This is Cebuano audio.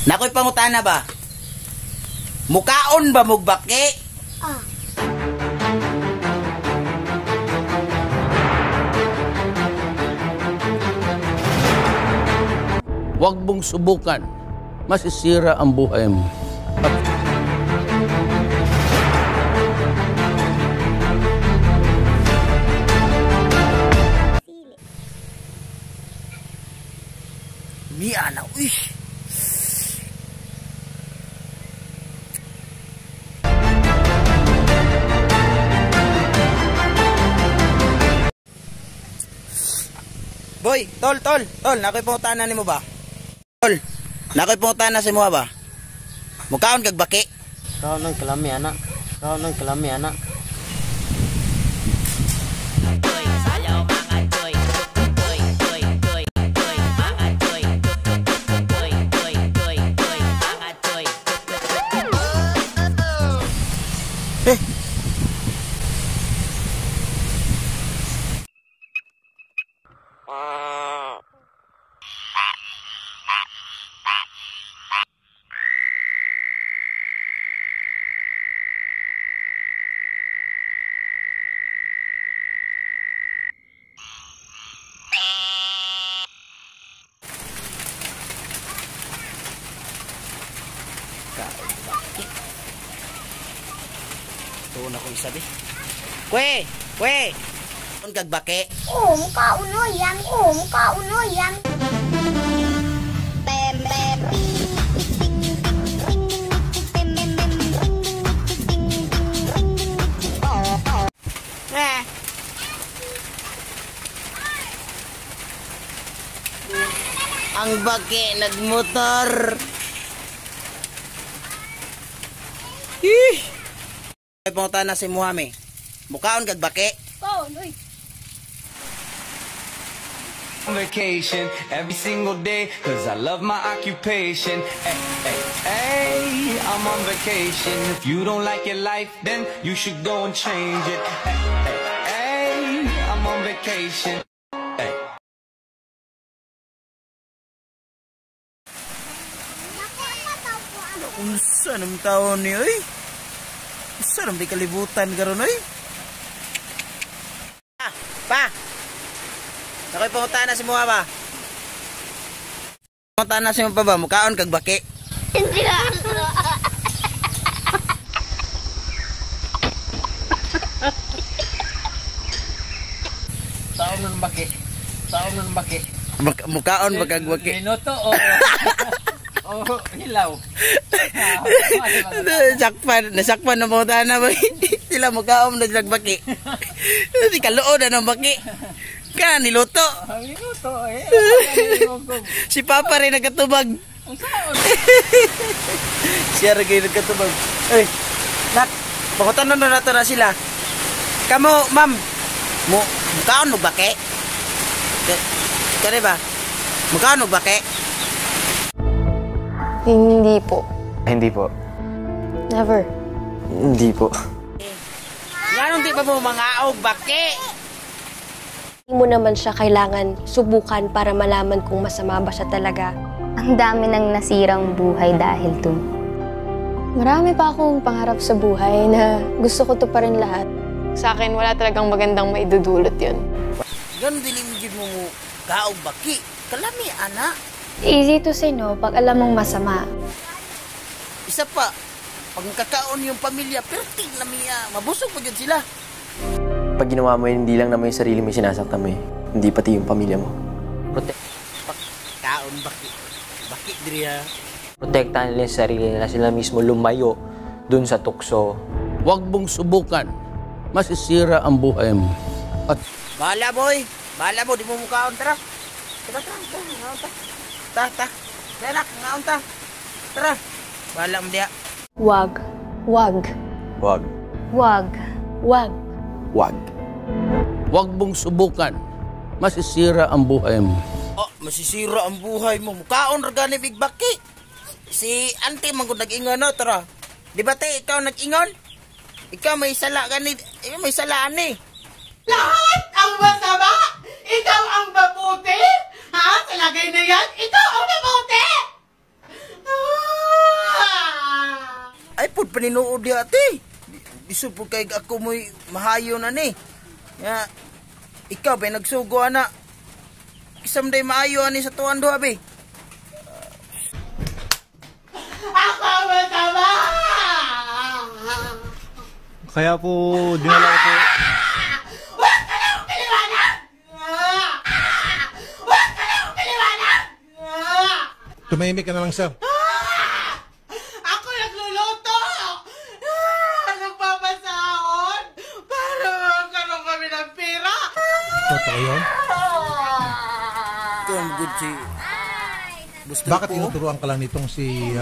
Nakoy pangutana ba? Mukaon ba mugbaki? Ah. Huwag mong subukan. Masisira ang buhay mo. Sili. Miya na, uy. Boy, tol, tol, tol, nakoy pangutana nimo ba? Tol, nakoy pangutana sa imo ba? Mukaon kag baki? Kaon ng kalami anak. Kaon ng kalami anak. Eh. Tuon ako isa di. Kwe, kwe. Kaon kag baki? Oh, mukha uno yan. Oh, mukha uno yan. Bem, bem, Eh. Ang baki nagmotor. Ih. Ay pangutana si Muhame. Mukaon kag baki? Kaon, uy. On vacation every single day, 'cause I love my occupation. Ay, ay, ay, I'm on vacation. If you don't like your life, then you should go and change it. Ay, ay, ay, I'm on vacation. Ay. Unsa nang taon ni oy? Unsa nang di kalibutan karon oy? Ah, pa. Nakoy pangutana si Muha ba? Pangutana si mo pa ba? Mukaon kag baki? Hindi na. Taon ng baki. Taon ng baki. Mukaon ba kag baki? Minuto o o hilaw. Sakpan, nasakpan ng pangutana ba? Sila mukaon na sila baki. Di kaluod na ng baki. Ka niluto. Minuto eh. Si Papa rin nagkatubag. Siya rin kayo nagkatubag. Ay, nak, pangutanan na nato na sila. Kamo, ma'am, mo, mukaon mo baki? Kani ba? Mukaon mo baki? Hindi po. Hindi po. Never. Hindi po. Nganong di pa mo mangaog baki? Hindi mo naman siya kailangan subukan para malaman kung masama ba siya talaga. Ang dami ng nasirang buhay dahil dun. Marami pa akong pangarap sa buhay na gusto ko to pa rin lahat. Sa akin, wala talagang magandang maidudulot yun. Ganun dili mo gid mo mo kaog baki. Kalami, ana. Easy to say no pag alam mong masama. Isa pa, pag kakaon yung pamilya, perting na miya. Mabusog pa gyud sila. Pag ginawa mo yun, hindi lang naman yung sarili mo yung sinasaktan mo eh. Hindi pati yung pamilya mo. Kaon baki. Baki diri ha. Protektahan nila yung sarili nila. Sila mismo lumayo dun sa tukso. Huwag mong subukan. Masisira ang buhay mo. At Bahala boy. Bahala mo, di mo mukaon. Tara. Tara, tara, tara. Ngaon ta. Ta, ta. Tara, ngaon ta. Tara. Bahala mo diya. Wag. Wag. Wag. Wag. Wag. Wag. huwag mong subukan. Masisira ang buhay mo. Oh, masisira ang buhay mo. Mukaon ra gani big baki. Si auntie man gud nag-ingon no, tara. Di ba te, ikaw nag-ingon? Ikaw may sala gani, ikaw may sala ani. Lahat ang masama! Ikaw ang mabuti! Ha? Sa lagay na yan, ikaw ang mabuti! Ah! paninuod di ate. Biso po kay ako mo'y mahayo na ni. Ya, ikaw ba nagsugo ana? Kisamday maayo ani sa tuwan duha be. Ako ang masama! Kaya po, dinala ko po. Huwag ka na akong paliwanag! Huwag ka na akong paliwanag! Tumahimik ka na lang, sir. Ako nagluluto! Nagpapasahod! Para magkaroon kami ng pera! Totoo yun? Ito ang good si Busto Bakit po. tinuturuan ka lang nitong si